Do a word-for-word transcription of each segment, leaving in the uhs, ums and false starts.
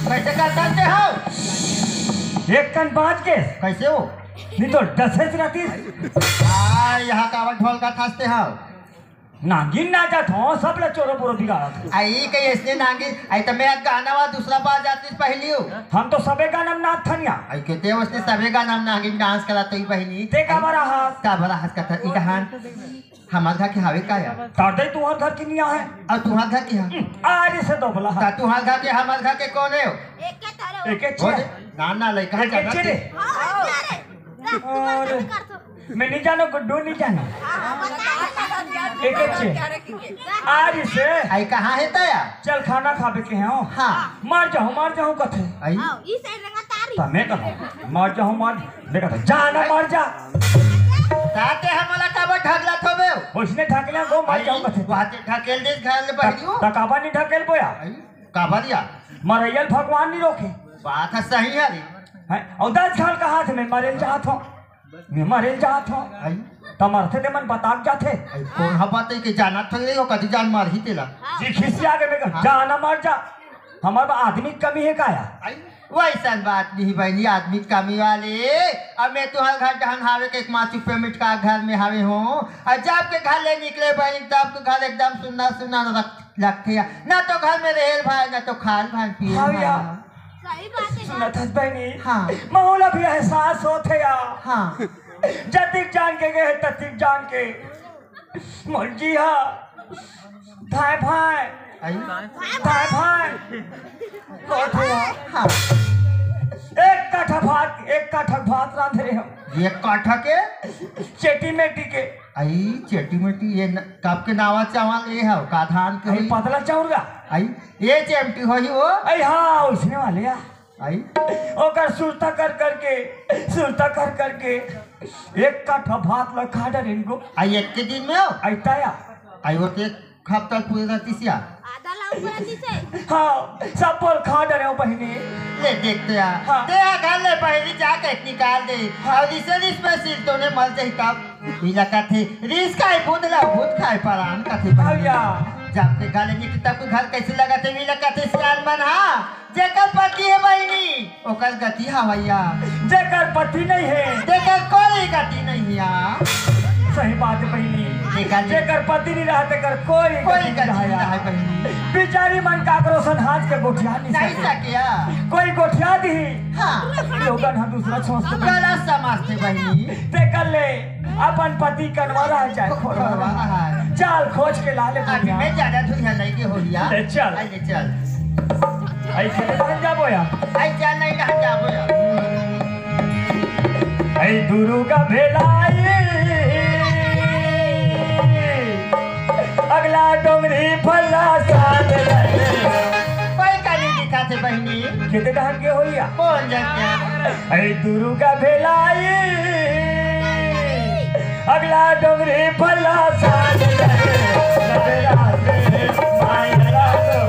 कैसे करथस ते हो? एक कन बाँच के। कैसे हो? नहीं तो डसेच रहतीस। आ, यहाँ काबर ढोलकाथस ते हो? नांगिन नाचत हो, सब ला चोरो बोरो बिगाड़त हो। आई कहीं इसने नांगिन, आई तो मैं गाना वा दूसरा बार जातीस पहली हो। हम तो सबे गाना में नाचथन या। आई के ते उसने सबे गाना में नांगिन डांस करत ही बहिनी। ते काबर हँसत? काबर हँसत कथा, ई कहान। हमार घर के हावे का या? तार दे तुहर घर के नहीं आहे। अउ तुहर घर के हा? हम्म, आरे से दोबला हा। ता तुहर घर के, हमार घर के कोन हे हो? एक के तारे हो। एक एक हो छे। रे, ना, ना, लइका एक एक जानत छे रे। हे। हाँ, अरे, अरे। मैं नहीं जानो, गुड्डू नहीं जानो। हाँ, हाँ, बता, बता, बता, एक एक छे। आरे से। आई कहाँ हे तया? चल खाना खाबे के हो। हाँ। मर जाहूँ, मर जाहूँ कथे। आई? हाँ, ई साइड रंगा तारी। तमे कहो, मर जाहूँ, मर देखा तो, जा ना मर जा। ताते हमला काबर ढकलत होबे? ओइसने ढकले को मर जाऊं कथे। बात ढकेल दे घर ले बहिनी हो। त काबर नहीं ढकेल बोया? आई, काबर या? मरैयल भगवान नहीं रोके। बात है सही है रे। हैं? और दस साल का हाथ में मरेल चाहत हो। मैं मरेल चाहत हो। आई। त मरथे ते मन बताक जाथे। आई, कौन हा बात है कि जानत थोड़ी रही हो, कदी जान मार ही तेला। जी खिसिया के मैं कहा, हाँ। जा ना मर जा। हमारे आदमी की कमी है का या? आई, वैसन बात नहीं बहिनी, आदमी कमी वाले। अब मैं तुहर घर डहन हावे के एक माँ चुप्पे मिटका घर में हावे हूँ। और जब के घर ले निकले बहिनी, तब के घर एकदम सुन्ना सुन्ना लग-, लगथे। ना तो घर में रहेल भाई, ना तो खाल भाई पिए हाँ भाई। यार। सही बात है सुनत यार। हस बहिनी। हाँ। माहौल अभी एहसास होत है यार। हाँ। जतिक जान के गए, ततिक जान के। मोर जी हा, भाई भाई, आई? भाई भाई, कौन थे यार? हाँ। एक काठा भात, एक काठा भात रांधे रहे हम। एक काठा के? चेटी मेटी के। आई, चेटी मेटी, ये न-, कब के नावा चावल ये है, का धान के आई, होई? पतला चाउर का? आई, ये चेमटी होई वो? आई हाँ, उसने वाले यार। आई? ओकर सुरता कर करके, सुरता कर करके, एक काठा भात ला खा डरेन गो। आई एक के दिन में हो? आई ताया। आई वो ते एक हफ्ता पूरे रहतीस या? आधा ला ऊपर रहतीस हे। हाँ, सब बोल खा डरे हो बहिनी। ले देखते आ। हाँ। ते आ घर ले बहिनी जाके निकाल दे। हाँ। और इसे रिस में सिर तोने मर जाई तब। मिला कथे, रिस खाए भूत ला, भूत खाए परान कथे बहिनी। अब या। जब के घर ले निकली तब के घर कैसे लगा थे, मिला कथे सियान मन, हाँ। जेकर पति हे बहिनी, ओकर गति हवैया। जेकर पति नहीं हे। तेकर कोई गति नहीं या। सही बात हे बहिनी। जेकर जेकर पति नहीं रहा, तेकर कोई कोई गति नहीं गति रहा नहीं या। रहा बहिनी। बिचारी मन काकरो सन हाथ के गोठिया नहीं नहीं सके। सके या। कोई गोठिया दी। हाँ। लोगन हा दूसरा सोच के गलत समझते बहिनी। तेकर ले अपन पति कनवा रहा चाहे खोरवा रहा। खोरवा रहा। चाल खोज के ला ले अभी बहिनी। मैं ज्यादा दुनिया नहीं के हो लिया। ले चल। अरे चल। ऐसे तो बन जाबो या। ऐसे नहीं कहा जाबो या। ऐ दुर्गा भेलाई, अगला डोंगरी भला साथ रहे। कोई का नहीं दिखा थे बहिनी। खेते डहन के होइया। कौन जानते? ऐ दुर्गा भेलाई, अगला डोंगरी भला साथ रहे। नजरा से मायला तो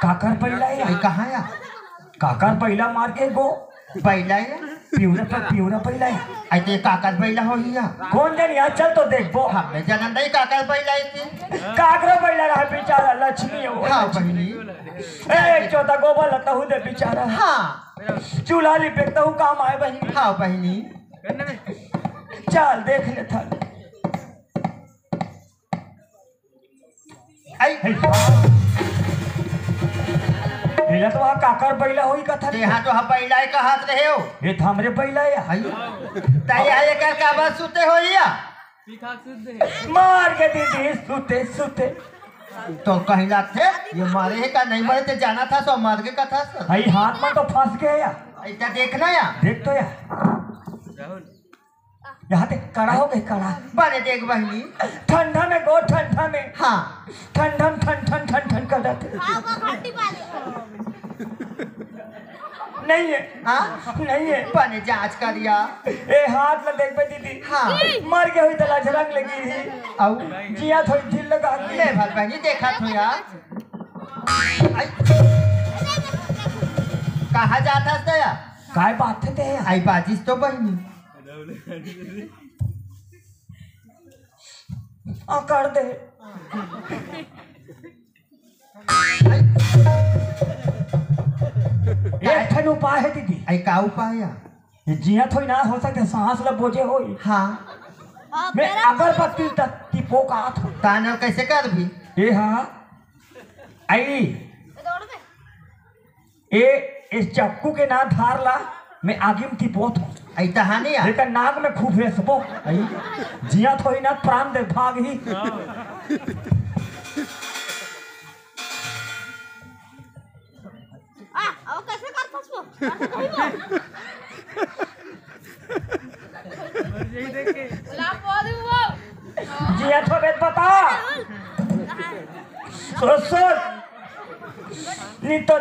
काकर पहिला हे? कहाँ या? काकर पहिला मार के गो। पहिला हे? पिउरा पर पिउरा पहिला हे। आई ते काकर पहिला होही या? कौन जन या? चल तो देखबो। हमें जनन नहीं काकर पहिला हे ते। काकरो पहिला रहा बेचारा लक्ष्मी हे वो। हाँ बहिनी। ए, एक चौथा गोबर लतहू दे बेचारा। हाँ। चूल्हा लिपे तहू काम आए बहिनी। हाँ बहिनी। चल देख ले थन। आई। हे, एला तो वहाँ काकर बैला होई कथा। ते हा तो हा बैला ही कहत रहे हो। ये तो हमरे बैला है। आई। तैया एकर काबर सुते होई या? मार के दीदी सुते सुते। तो कहीं लागथे, ये मरे है का नहीं मरे, ते जाना था सो मर के कथा सर। आई हाथ में तो फंस गया या। ऐसा देखना या। देख तो या। यहाँ ते कड़ा हो गए कड़ा। बने देख बहिनी। ठंडा में गो ठंडा में। हाँ। ठंडम ठन ठन ठन ठन कर देते। नहीं है। हाँ? नहीं है। बने जांच करिया। ए हाथ में देख बे दीदी। हाँ। मर गए हुई तो लाज रंग लगी थी। आऊ। जिया थोड़ी ढील लगा के। ले भल बहिनी देखा थो यार। आई। कहाँ जाता है दया? काय बात है ते? आई बाजिस तो बहिनी। आ, कर दे। एक ठन उपाय है दीदी। आई का उपाय है? ये जिया थोड़ी ना हो सके, सांस ला बोझे होई। हाँ। मैं अगरबत्ती तक टिपो का हाथ हो। ताना कैसे कर भी? ए हाँ। आई। ए, इस चक्कू के ना धार ला, मैं आगी में टिपोत हूँ। आई तहाने यार। लेकिन नाक में खूब रेसबो। आई। जिया थोड़ी ना प्राण दे भाग ही। आ, अब कैसे कर फंसबो? कैसे कहिबो? ला बोलू वो। जिया थोबे त बता। सोच, सोच। नी तो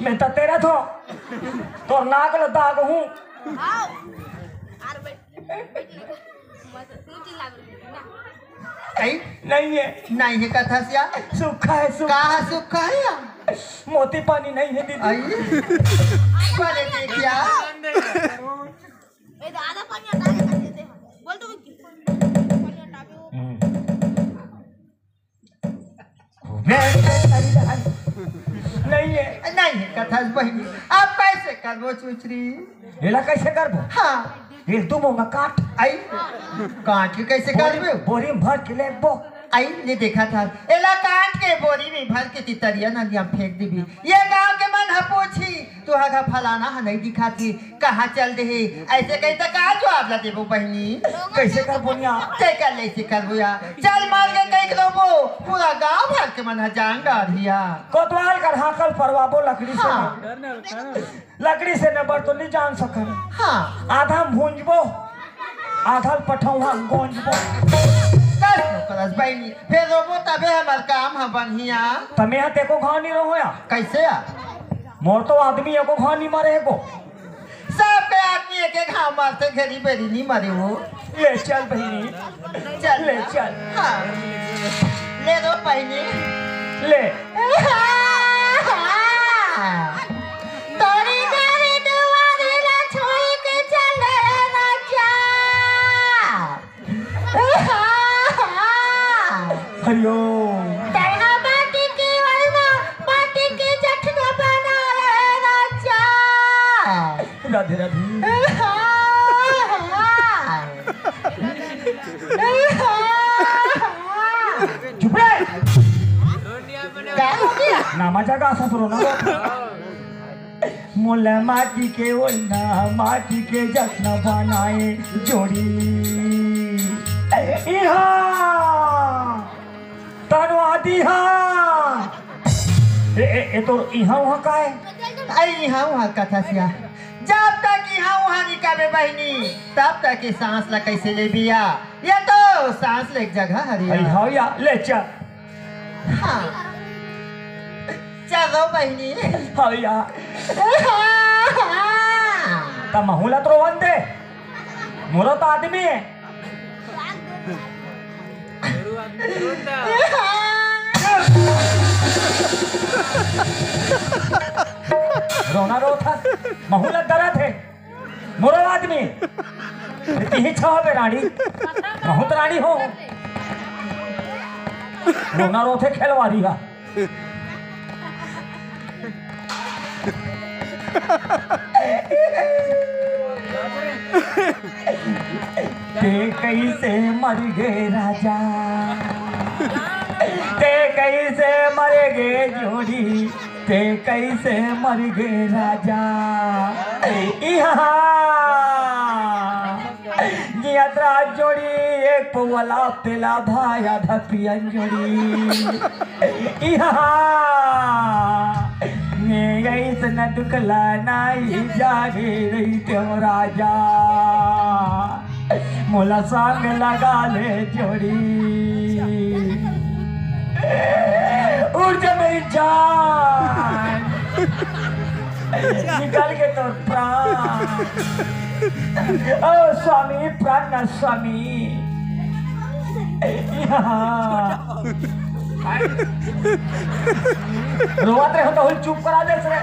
मैं तो तेरा थो। तोर नाक ल दाग हूँ। आओ। आर बैठ। मत तू चिल्ला बोल। नहीं? नहीं है। नहीं है कथा सिया। सूखा है, सूखा। का है सूखा है या? मोती पानी नहीं है दीदी। आई। पहले देखिया। ए, आधा पानी हटा के कर देते हैं। बोल तो, पानी हटा के वो। हम्म। नहीं है। नहीं है कथा बहिनी। आप कैसे करबो चुचरी? एला कैसे करबो? हाँ। एक दो मोंगा काट। आई। काट के कैसे बोरी, करबो? बोरी में भर के लेबो। आई, ले देखा था। एला काट के बोरी में भर के तितरिया नदिया में फेंक देबी। ये गांव के मन ह पूछी, तुहर घर फलाना ह नहीं दिखाती, कहाँ चल दे हे? ऐसे कही त का जवाब ला देबो बहिनी? कैसे करबो निया? ते कर ले, ऐसे करबो या। चल मार के कहीं रोबो, पूरा गांव भर के मन ह जान डारिया। कोतवाल कर हाकल परवाबो लकड़ी से। हाँ। लकड़ी से नबर तो नहीं जान सकन। हाँ। आधा भूंजबो, आधा पठौहा गोंजबो। बस, बस बहिनी, फिर रोबो तबे हमार काम ह बढ़िया। तमे हा तेको घाव नहीं रहो या? कैसे या? मोर तो आदमी एको घाव नहीं मरे एको। सबके आदमी एक एक घाव मारते, घेरी बेरी नहीं मरे वो। ले चल बहिनी। चल। ले चल। हाँ। ले दो बहिनी। ले। तोरी मेरी दुआरी ला छोड़ के चले राजा। हरिओम। तैहा माटी के वरना, माटी के जठना बनाए राजा। राधे राधे। चुप रे। का हो गया? नामा जगह ससुरो ना। मोला माटी के ओढ़ना, माटी के जतना बनाए जोड़ी। इहाँ तनवादी हा। ए, ए, ए तो इहाँ उहाँ का है? अरे इहाँ उहाँ कथा सिया। जब तक इहाँ उहाँ निकाबे बहिनी, तब तक ये सांस ला कैसे ले बिया? ये तो सांस ले एक जगह हरिया। अरे हाँ या, ले चल। हाँ। चलो बहिनी। हाँ या। हाँ। त महू ला तो रोवन दे। मोरो तो आदमी है। रोना रो था, महू ला दरद है। मोरो आदमी। तिही छाव बे रानी। महू त रानी हो। रोना रो थे खेलवारी हा। ते कइसे मर गे राजा, ते कइसे मर गे जोड़ी, ते कइसे मर गे राजा। इहाँ जियत रात जोड़ी, एक पौवा ला पेला भाया धपियन जोड़ी। इहाँ में अइसन दुख ला नाई जागे रहितेंव राजा, मोला संग लगा ले जोड़ी। उठ जा मेरी जान, निकल गे तोर प्राण। ओ स्वामी, प्राण ना स्वामी। रोवत रहे हो तो चुप करा दे रे।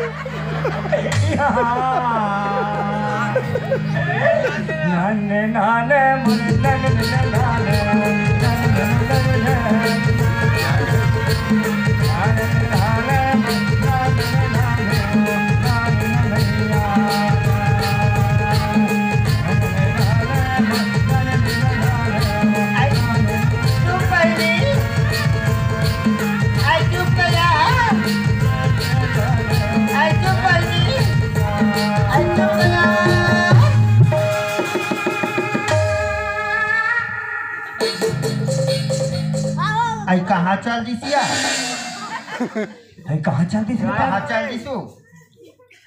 नाने नाने मुन्ने नाने। आई कहाँ चल दिस या? आई कहाँ चल दिस? कहाँ चल दिसू?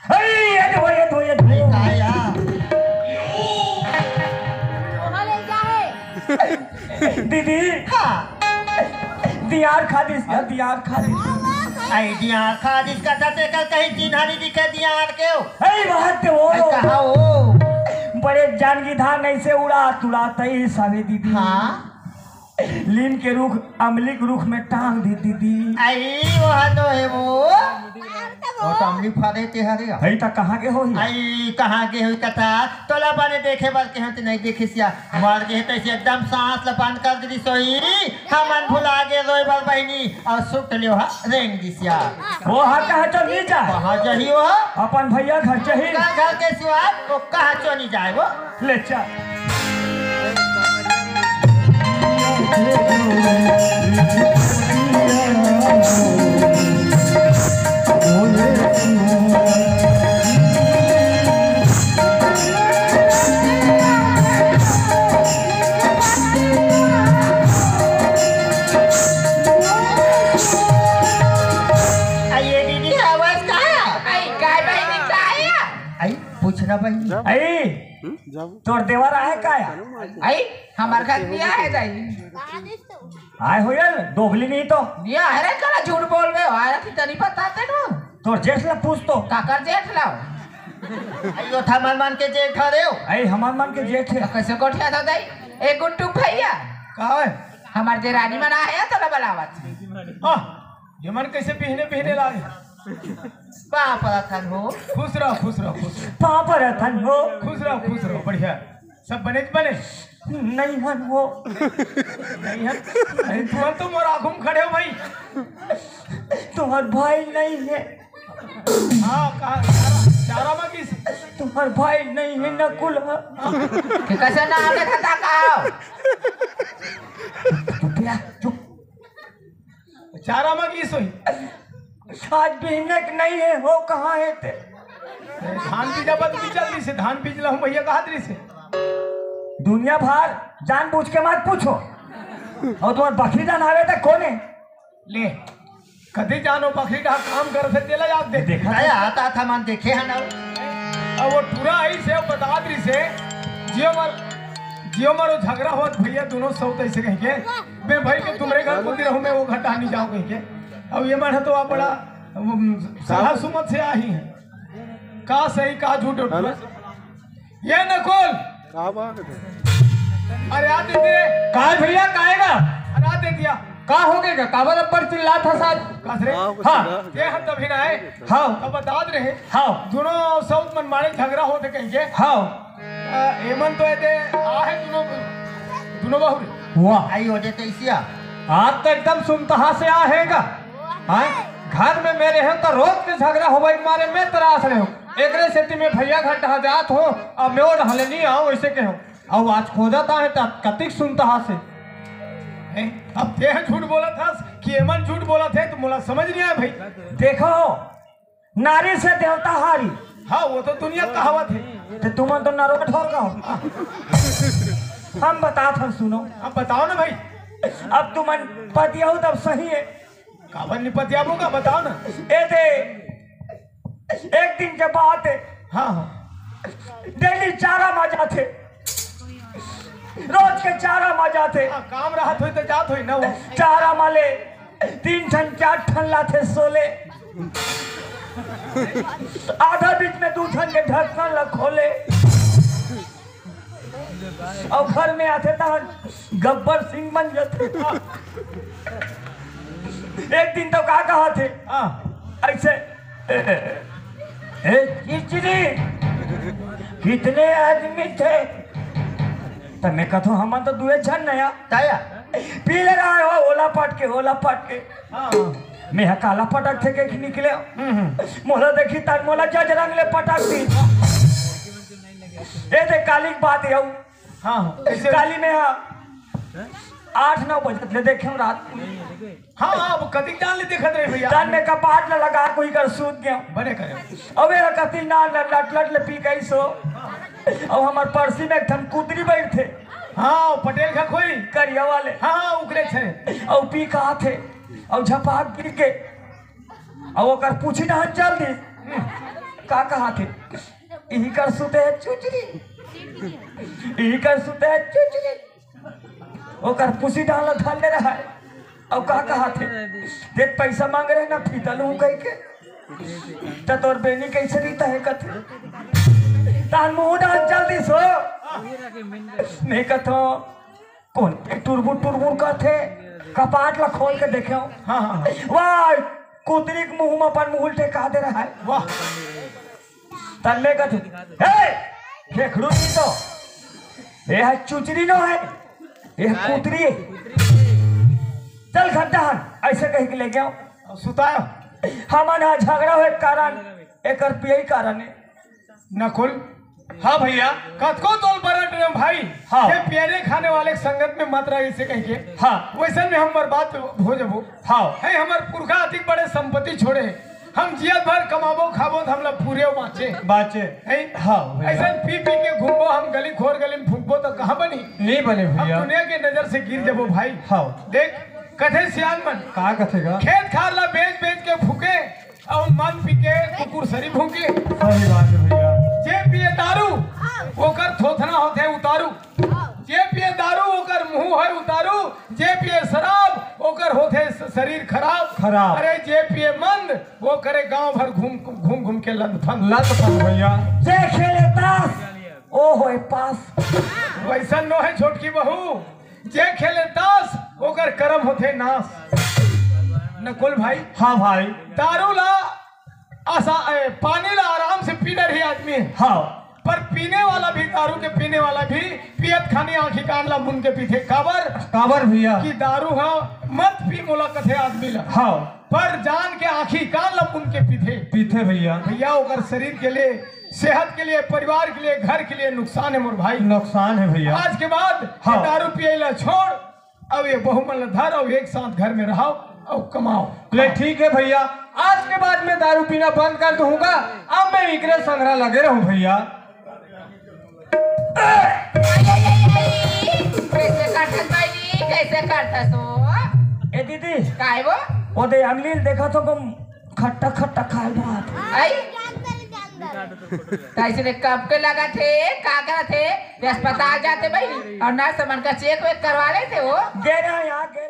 अरे, ये तो, ये तो, ये तो। अरे, का या? दीदी। हाँ। दियार खा दिस, दियार खा दिस। आई दियार खा दिस का साथे का कहीं चिन्हारी दिखे दियार के हो? अरे, बात तो वो। अरे, कहाँ हो? बड़े जानकी धान ऐसे उड़ा तुड़ा तई सावे दीदी। हाँ। लीम के रुख अमली के रुख में टांग दी दीदी। आई, वो तो है वो। वो तो अमली फरे ते हरे। भाई, त कहाँ के होही? आई, कहाँ के होही कथा? तोला बने देखे बर के होते नहीं देखे सिया। मर गे तो ऐसे एकदम सांस ल बंद कर दे सोई। हमन भुला गे रोय बर बहिनी। और सुट लियो हा रेंग दिसिया। वो हा कहाँ चल नहीं जा? कहाँ जाही वो? अपन भैया घर जाही। का घर के सिवा वो कहाँ चल नहीं जाए वो? ले चल। अरे दीदी, आवाज का है? आई, काय बहिनी, काय है? आई, पूछना बहिनी। आई, हम्म, जाओ। तोर देवर आए का या? आई, हमार घर नहीं आए जाई। आए हो यार, दोगली नहीं तो। नहीं आए रे, कला झूठ बोल रहे हो, आए थे तनी बताते ना। तोर जेठ ला पूछ तो। काकर जेठ ला? आई, ओ था मन मन के जेठ हरे हो। आई, हमार मन के जेठ है। तो कैसे गोठिया था दाई? ए गुड्डू भैया। का है? हमार जे रानी मन आए हैं, तो ना बुलावत। आह, ये मन कैसे पीहने पीहने लागे? पाँव परत हन हो। खुश रहो, खुश रहो, खुश रहो। पाँव परत हन हो। खुश रहो, खुश रहो, बढ़िया। सब बने च बने? नहीं हन हो। नहीं हन? अरे तुम तो मोर आगू में खड़े हो भाई। तुम्हार भाई नहीं है। हाँ, कहा, चारा, चारा में किस? तुम्हार भाई नहीं है नकुल। कि कैसे ना आगे खाता का? चुप या, चुप। चारा म गिस होही। आज बिहने के नहीं है, हो कहाँ है ते? धान बीजा बद भी चल दिसे, धान बीज लहूं भैया कहा दिसे। दुनिया भर जान बूझ के मत पूछो। और तुम्हार बखरी जान आवे ते कोने? ले, कदी जानो बखरी का काम कर से तेला याद दे। देखा अरे था। आता था मन देखे है ना। अब वो टूरा आई से बता दिसे, जियो मर, जियो मरो झगड़ा होत भैया दोनों सौत ऐसे कह के। मैं भाई के तुम्हारे घर को रहूं, मैं वो घर नहीं जाऊं कह के। अब ये मन है तो आप बड़ा, उम, सलाह सुमत से आ ही है। का सही, का झूठ उठ हेलो। ये नकुल। का बात है? अरे आ दे दे। का भैया, काहे ना? अरे आ दे दिया। का हो गया? काबर अब्बड़ चिल्लात हस आज? का रे? हाँ, हाँ। ये हम तभी ना आए। हाँ। अब बता दे रहे। हाँ। दोनों सौत मन मारे झगड़ा होते कहीं के। हाँ। अ, एमन तो एदे आहे दुनो, दुनो बहुरे। वाह। आई ओदे तैसिया। आप तो एकदम सुनतहा से आ हैगा। हाँ? घर में मेरे हैं तो रोज के झगड़ा होवे के मारे मैं त्रास रहे हूँ। एकरे सेती मैं भैया घर डहा जात हो, अब मैं ओ डहा ले नी आऊं, ऐसे कहो। अउ आज खोजत आहे त कतिक सुनता हसे। हैं? अब तेह झूठ बोलत हस कि एमन झूठ बोलत हे, त मोला समझ नहीं आया भाई। देखो, नारी से देवता हारी। हाँ, वो तो दुनिया कहावत हे। त तुमन तो नरो के ठोर का हो। हम बतात हन, सुनो। अब बताओ ना भाई। अब तुमन पतियाहू तब सही हे। काबर नहीं पतियाबो का, बताओ ना। ए दे, एक दिन के बात हे। हाँ, हाँ। डेली चारा मा जाथे, रोज के चारा मा जाथे। हाँ, काम रहत होई त जात होई ना वो। चारा मा ले तीन ठन चार ठन लाथे सोले, आधा बीच में दू ठन के ढक्कन ला खोले। अउ घर में आथे तहन गब्बर सिंह बन जाथे। एक दिन तो का कहाथे? हाँ। ऐसे, "ए चिचरी, कितने आदमी थे?" त मैं कथों, "हमन तो दुए झन नया।" ताया। पी ले रहा है वो, ओला पट के, ओला पट के। हाँ। मैं ह काला पटक थे के निकले। हम्म, हम्म। मोला देखी तन मोला जज रंग ले पटक दी। ए दे काली के बात हे। हाँ, हाँ, कैसे? काली मैं ह आठ नौ बजे ले देखे हूँ रात को। हाँ, हाँ, अब कतिक जान ले देखत रहे भैया। तन मैं कपाट ला लगा कोई कर सूत गया। बने करे। अबे ह कति ना ल-, लट लट ले पी गई सो। अब हमर परसी में एक ठन कुतरी बैठे। हाँ, पटेल का कोई। करिया वाले। हाँ, हाँ, उकरे छे। अउ पी कहाथे। अउ झपाक गिर के। अउ ओकर पूछी डहन चल दी। का कहाथे? इही कर सुते हे चुचरी। इही कर सुते हे चुचरी। ओकर पूछी डहन ल धर ले रहा है। अउ का कहाथे? देख पैसा मांग रहे ना, फीता लूं कह के। त तोर बेनी कैसे रीता है कथे? तान मुंह डाल जल्दी सो। मैं कथों, कौन ए टुरबुर टुरबुर करथे? कपाट ला खोल के देखे। हाँ, हाँ, हाँ। वाह, कुतरी के मुंह में अपन मुंह उल्टे कहा दे रहा है। वाह। तन में कथों, "हे, फेखड़ू नहीं तो, ये है चुचरी नो है, ये है कुतरी है। चल खड्डा हन," ऐसे कह के ले गया। सुतायो। हमन हा झगड़ा होए के कारण, एकर पियई कारण है। नकुल। हाँ भैया। कतको तोल बरत रहे भाई। हाँ। ये पियने खाने वाले के संगत में मत रह, इसे कह के। हाँ। वैसन में हम बर्बाद हो जबो। हाँ। है हमर पुरखा अतिक बड़े संपत्ति छोड़े। हम जियत भर कमाबो खाबो त हमला पूरे बाँचे। बाँचे। है? हाँ भैया। ऐसन पी पी के घूमबो हम गली खोर गली में फूकबो त कहाँ बनी? नहीं बने हम भैया। दुनिया के नजर से गिर जबो भाई। हाँ। देख, कथे सियान मन। का कथे गा? खेत खार ला बेच बेच के फूके, अउ मन पी के कुकुर सरी भूके। सही बात है भैया। जे पिए दारू, ओकर थोथना होथे उतारू। जे पिए दारू, ओकर मुंह है उतारू। जे पिए शराब, ओकर होथे स-, शरीर खराब। खराब। अरे, जे पिए मंद, वो करे गांव भर घूम, घूम, घूम के लंदफंद। लंदफंद भैया। जे खेले ताश, ओ होए पास। वैसन नो है छोटकी बहू, जे खेले ताश, ओकर करम होथे नाश। नकुल भाई। हाँ भाई। दारू ला आसा-, ए, पानी ला आराम से पी डरही आदमी। हाँ। पर पीने वाला भी, दारू के पीने वाला भी पियत खानी आंखी कान ला मुन के पीथे। काबर? काबर भैया? कि दारू हा मत पी मोला कथे आदमी ला। हाँ। पर जान के आंखी कान ला मुन के पीथे। पीथे भैया। भैया, ओकर शरीर के लिए, सेहत के लिए, परिवार के लिए, घर के लिए नुकसान है मोर भाई। नुकसान है भैया। आज के बाद हाँ। दारू पिए ला छोड़, अब ये बहू मन ला धर, अब एक साथ घर में रहो, अब कमाओ। ले ठीक है भैया, आज के बाद मैं दारू पीना बंद कर दूंगा। अब मैं इकरे संघरा लगे रहूं भैया। कैसे करथस बहिनी, कैसे करथस हो? ए दीदी, काय वो? वो दे अंगली देखा तो कम खट्टा खट्टा खाए बात। आई? तैसे ने कब के लगा थे, का करा थे? ये अस्पताल जाते बहिनी, और नर्स मन का चेक वेक करवा लेते हो। गे रहे यहाँ, गे रहे।